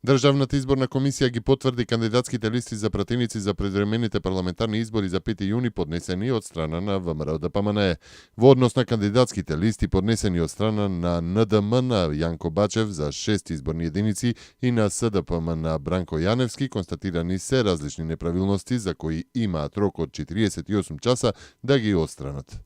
Државната изборна комисија ги потврди кандидатските листи за пратеници за предвремените парламентарни избори за 5 јуни поднесени од страна на ВМРО-ДПМНЕ. Во однос на кандидатските листи поднесени од страна на НДМ на Јанко Бачев за 6 изборни единици и на СДПМ на Бранко Јаневски, констатирани се различни неправилности за кои имаат рок од 48 часа да ги отстранат.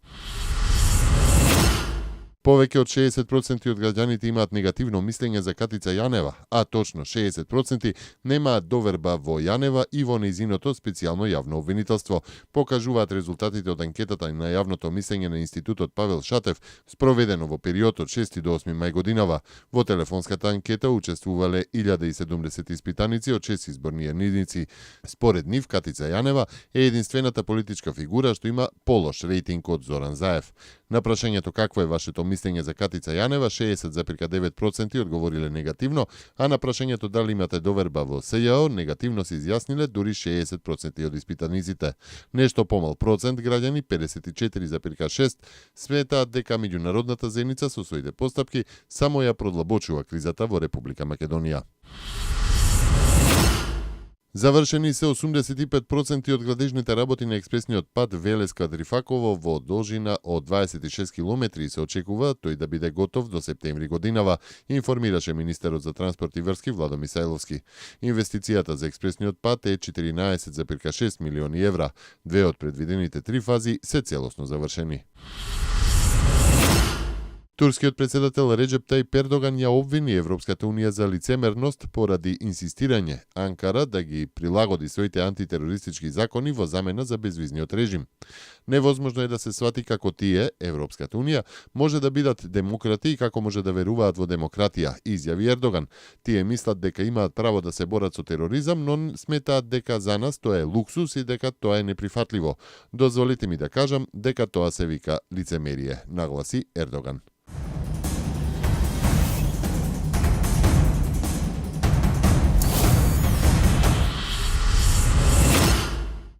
Повеќе од 60% од граѓаните имаат негативно мислење за Катица Јанева, а точно 60% немаат доверба во Јанева и во нејзиното специјално јавно обвинителство, покажуваат резултатите од анкетата на јавното мислење на Институтот Павел Шатев, спроведено во период од 6 до 8 мај годинава. Во телефонската анкета учествувале 1070 испитаници од 6 изборни единици. Според нив, Катица Јанева е единствената политичка фигура што има полош рейтинг од Зоран Заев. На прашањето какво е вашето мислење за Катица Јанева, 60,9% одговориле негативно, а на прашањето дали имате доверба во СЈО, негативно се изјасниле дури 60% од испитаниците. Нешто помал процент граѓани, 54,6%, сметаат дека меѓународната заедница со своите постапки само ја продлабочува кризата во Република Македонија. Завршени се 85% од градежните работи на експресниот пат Велеска-Трифаково во должина од 26 км и се очекува тој да биде готов до септември годинава, информираше министерот за транспорт и врски Владо Мисајловски. Инвестицијата за експресниот пат е 14,6 милиони евра. Две од предвидените 3 фази се целосно завршени. Турскиот председател Реџеп Тајип Ердоган ја обвини Европската унија за лицемерност поради инсистирање Анкара да ги прилагоди своите антитерористички закони во замена за безвизниот режим. Невозможно е да се свати како тие, Европската унија, може да бидат демократи и како може да веруваат во демократија, изјави Ердоган. Тие мислат дека имаат право да се борат со тероризам, но сметаат дека за нас тоа е луксус и дека тоа е неприфатливо. Дозволите ми да кажам дека тоа се вика лицемерие, нагласи Ердоган.